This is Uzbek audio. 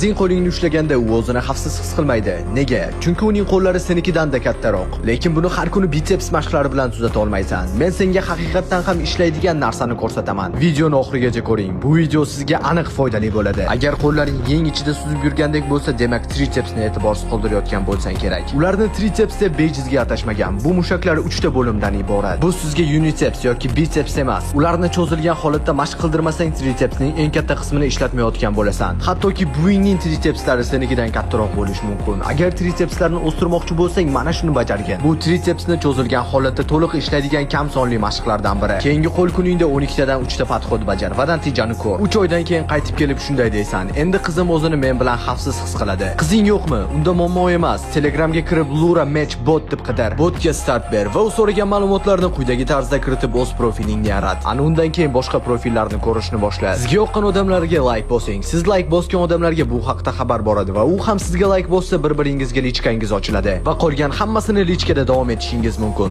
Qizing qo'lingni ushlaganda u o'zini xavfsiz his qilmaydi. Nega? Chunki uning qo'llari senikidan-da kattaroq. Lekin buni har kuni bitseps mashqlari bilan tuzata olmaysan. Men senga haqiqatdan ham ishlaydigan narsani ko'rsataman. Videoni oxirigacha ko'ring. Bu video sizga aniq foydali bo'ladi. Agar qo'llaring yeng ichida suzib yurgandek bo'lsa, demak, tritsepsni e'tiborsiz qoldirayotgan bo'lsang kerak. Ularni triceps deb bejizga atashmagan. Bu mushaklar 3 ta bo'limdan iborat. Bu sizga uniceps yoki biceps emas. Ularni cho'zilgan holatda mashq qildirmasang, tritsepsning eng katta qismini ishlatmayotgan bo'lasan. Hattoki buvingning tritsepslari senikidan kattaroq bo'lishi mumkin. Agar tritsepslarni o'stirmoqchi bo'lsang, mana shuni bajargin. Bu tritsepsni cho'zilgan holatda to'liq ishlaydigan kam sonli mashqlardan biri. Keyingi qo'l kuningda 12 tadan 3 ta подход bajar va natijani ko'r. 3 oydan keyin qaytib kelib shunday deysan: "Endi qizim o'zini men bilan xavfsiz his qiladi." Qizing yo'qmi? Unda muammo emas. Telegramga kirib, Lura Match bot deb qidir. Botga start ber va u so'ragan ma'lumotlarni quyidagi tarzda kiritib, o'z profilingni yarat. Ana undan keyin boshqa profillarni ko'rishni boshla. Sizga yoqqan odamlarga like bosing. Siz like bosgan odamlarga bu haqda xabar boradi va u ham sizga like bossa, bir-biringizga личка ngiz ochiladi va qolgan hammasini личка da davom etishingiz mumkin.